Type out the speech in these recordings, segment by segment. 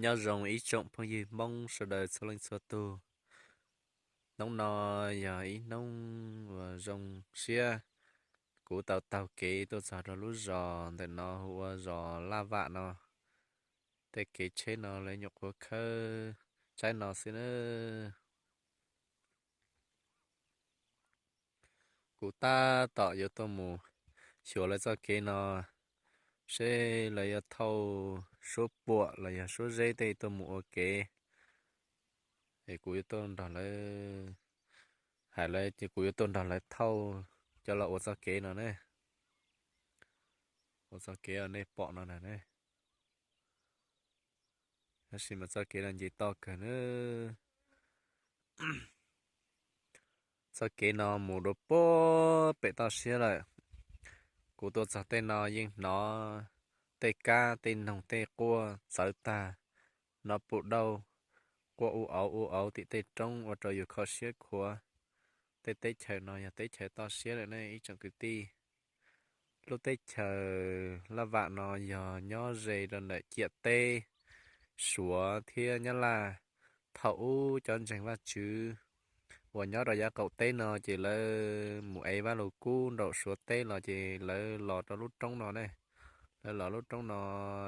Nyob zoo ib tsoom phooj ywg Hmoob sawv daws txhua leej txhua tug. Hnub no yog ib hnub uas zoo siab, kuv tau taug kev tuaj txog rau lub zos ntawm no hu ua zos Laj Vam no. Tej kev tsheb no lawv nyuam qhuav khawb tsaib no xwb na. Kuv tab tom yuav tuaj mus xyuas lawv txoj kev no, seb lawv yuav thauj suab puam los yog suab zeb tej tuaj mus ua kev. Es kuv yuav tuaj nrog lawv, hais lawv ces kuv yuav tuaj nrog lawv thauj coj los ua txoj kev no ne. Ua txoj kev nej pom no na ne. Tab sis mas txoj kev no nce toj kawg na. Txoj kev no mus dua puag pem toj siab lawm. Kuv tuaj txog tej no yeej hnov tej kab tej noog tej quaj txawv tag, hnov puj dauj quaj u auv u auv tim tej roob ua rau yus kho siab khuav. Tej teb chaws no yog teb chaws toj siab lawm ne ib tsoom kwv tij. Lub teb chaws Laj Vam no yog nyob ze rau ntawm ciam teb Suav thiab Nyab Laj. Thaum ub cov ntseeg Vajtswv uas nyob rau yav qaum teb no ces lawv mus ev Vaj Lug Kub nraum Suav teb los ces lawv los rau lub roob no ne. Lawv los lub roob no,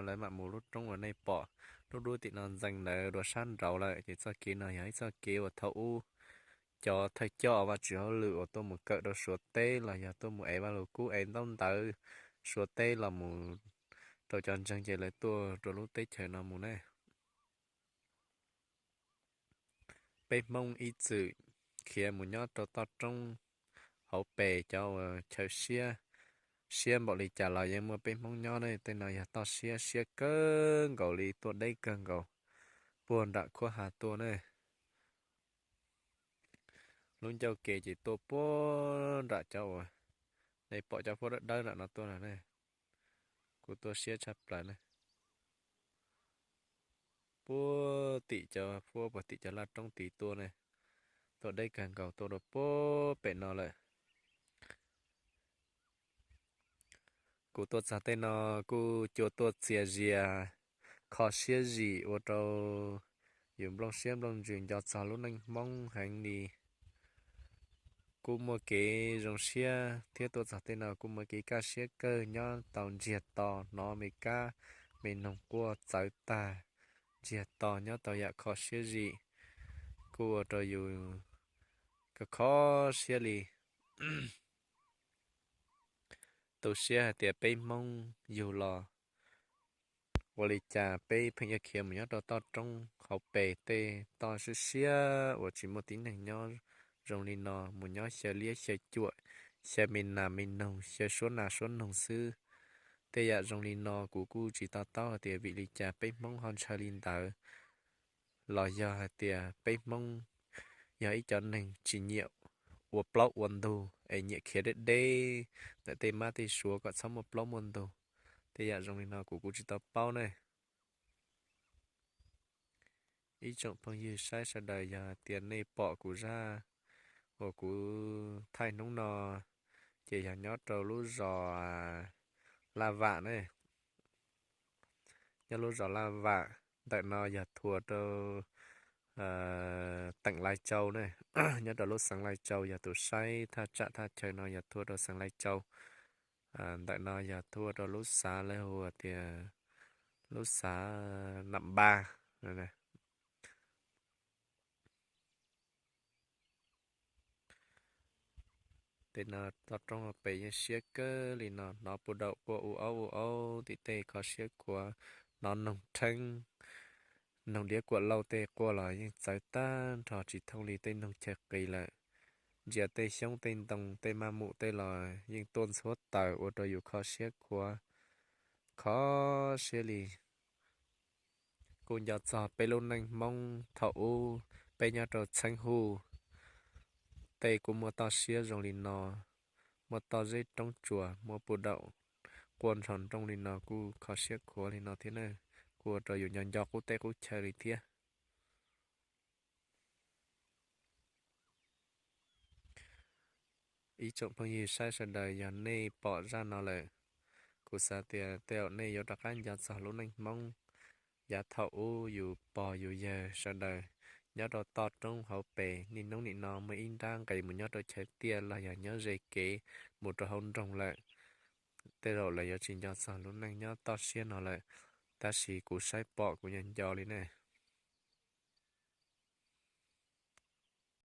lawv mam mus lub roob uas nej pom lub dub tim no ntxees ntawd dua sab nraud lawm. Ces txoj kev no yog ib txoj kev uas thaum ub cov thawj coj Vajtswv hauj lwm uas tuaj mus kawm rau Suav teb los yog tuaj mus ev Vaj Lug Kub ev ntaub ntawv Suav teb los mus rau cov ntseeg ces lawv tuaj rau lub teb chaws no mus ne. Peb Hmoob ib txwm khiav mus nyob rau toj roob hauv pes cov uas chaw siab, siab npaum li cas los yeej muaj peb Hmoob nyob ne. Tej no yog toj siab, siab kawg nkaus li, tuaj deb kawg nkaus, puag nram khuab ha tuaj ne. Lub ncauj ke ces tuaj puag nram cov uas nej pom cov huab dawb dawb nram no tuaj na ne. Kuv tuaj siab tshaj plaws ne. Puag tim cov huab puag tim cov laj roob tid tuaj ne. Tuaj deb kawg nkaus tuaj rau puag pem no lawm. Kuv tuaj txog tej no kuj cua tuaj txias zias, kho siab zim ua rau yus nplooj siab nplooj ntsws nco txog lub neej Hmoob heev li. Kuj muaj kev zoo siab thiab tuaj txog tej no kuj muaj kev kaj siab kawg, nyob tau ntsiag to, hnov me kab me noog quaj txawv tag, ntsiag to nyob tau yam kho siab zim, kuj ua rau yus kho kho siab li. Tu siab hais tias peb Hmoob yug los ua li cas peb pheej yuav khiav mus nyob rau toj roob hauv pes tej toj siab siab uas tsis muaj tib neeg nyob zoo li no, mus nyob xyaw liab xyaw cuam, xyaw me nas me noog, xyaw suab nas suab noog xwb. Tej yam zoo li no kuv kuj tsis to taub hais tias vim li cas peb Hmoob ho ntshaw li ntawd, los yog hais tias peb Hmoob yog ib cov neeg tsis nyiam ua plaub ua ntug es nyiam khiav deb deb ntawm tej mab tej suav kom txhob muaj plaub muaj ntug. Tej yam zoo li no kuv kuj tsis tau paub ne. Ib tsoom phooj ywg saib sawv daws, yog tias nej pom kuv zaj uas kuv thaij hnub no, ces yog nyob rau lub zos Laj Vam ne. Nyob lub zos Laj Vam ntawm no yog thuav rau teem Lai Châu ne. Nyob rau lub xeev Lai Châu, yog tus saib thaj tsam thaj chaw no yog thuav rau xeev Lai Châu. Ntawm no yog thuav rau lub xav lawv hu tias lub xav Nam Npa. Tej no toj roob pem yeej siab kawg li no, hnov puj dauj quaj u aub u aub tim tej kho siab khuav, hnov noog rheeb, noog diab kuam lauj tej quaj los yeej txawv tag nrho tsis thooj li tej noog chaw qis lawm. Ntsia tej xyoob tej ntoo tej maj mum tej los yeej tuaj ntxhuav taws ua rau yus kho siab khuav, kho siab li. Kuj nco txog peb lub neej Hmoob thaum ub peb nyob rau Txheeb Huj, tej kuj muaj toj siab zoo li no, muaj toj zeb roob tsuas, muaj puj dauj quaj nrho nrooj li no kuj kho siab khuav li no thiab na, kuj ua rau yus nco nco qub teb qub chaw li thiab. Ib tsoom phooj ywg saib sawv daws, yog nej pom zaj no lawm, kuv xav tias tej zaum nej yuav rov qab nco txog lub neej Hmoob Yav thaum ub yus pog yus yawg sawv daws nyob rau toj roob hauv pes, niaj hnub nim no muaj ib nrab nqes mus nyob rau chaw tiaj los yog nyob ze kev mus rau hauv nroog lawm. Tej zaum lawv yuav tsis nco txog lub neej nyob toj siab no lawm, tab sis kuv saib pom kuv nco nco li ne.